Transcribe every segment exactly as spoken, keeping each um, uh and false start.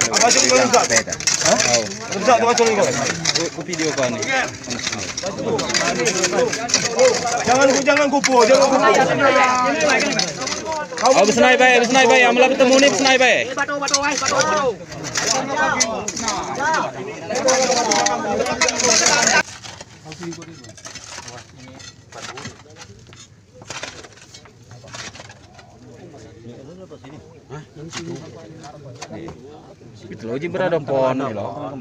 Apa sih, kau enggak? Hah? Enggak, kau curi, kau. Ku video kau ni. Jangan, jangan kupu, jangan kupu. Au, besenai bae, besenai bae, amu la betemu ni besenai bae. Itu lo, ji berada pohon ni lo.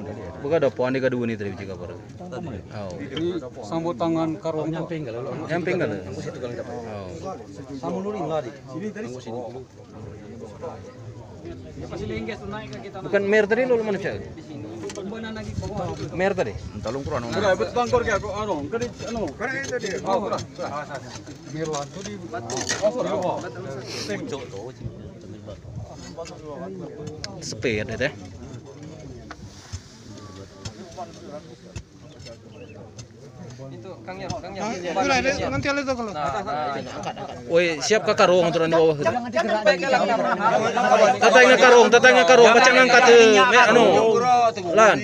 Bukan ada pohon di kedua ni tadi, ji kabar. Oh. Ini sambut tangan karung. Nyamping kalau. Nyamping kalau. Oh. Sama nuri lari. Sini tadi. Bukan mer tadi lo, mana cak? Mer tadi. Entah lo kurang. Sudah, betul bangkor ke, anu, kedi, anu. Karena itu dia. Oh, sudah, sudah. Speed itu. Oi, siap ka karung atu di bawah. Tatai ngan karung, tatai ngan karung, pacang angkat, eh, anu. Lan.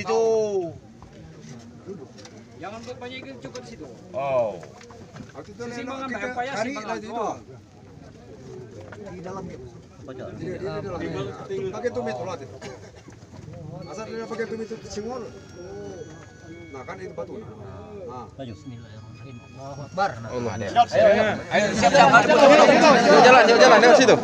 Jangan banyak, cukup di situ. Oh. Waktu itu sisi nengok kita cari lah situ. Di dalam dia. Dia di dalam. Pakai tumit ulat itu. Asal dia pakai tumit itu singol. Nah, kan itu batu. Nah. Maju. Bismillahirrahmanirrahim. Allahu Akbar. Nah. Allah. Ayo, siap, siap. Yuk jalan, yuk jalan, lewat situ.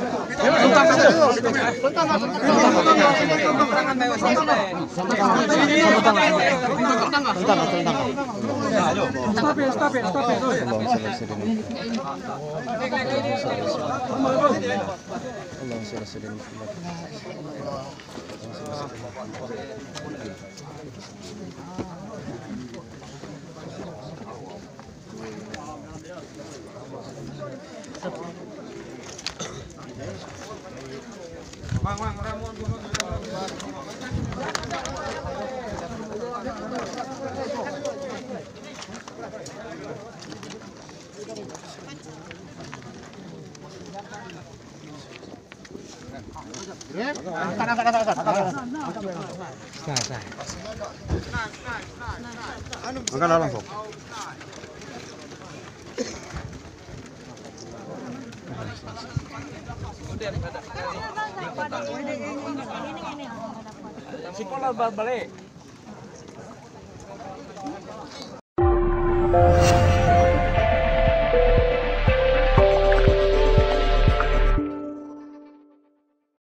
Stop it, stop it, stop it. Angkat, angkat, angkat, angkat. Angkat langsung. Sekolah balik.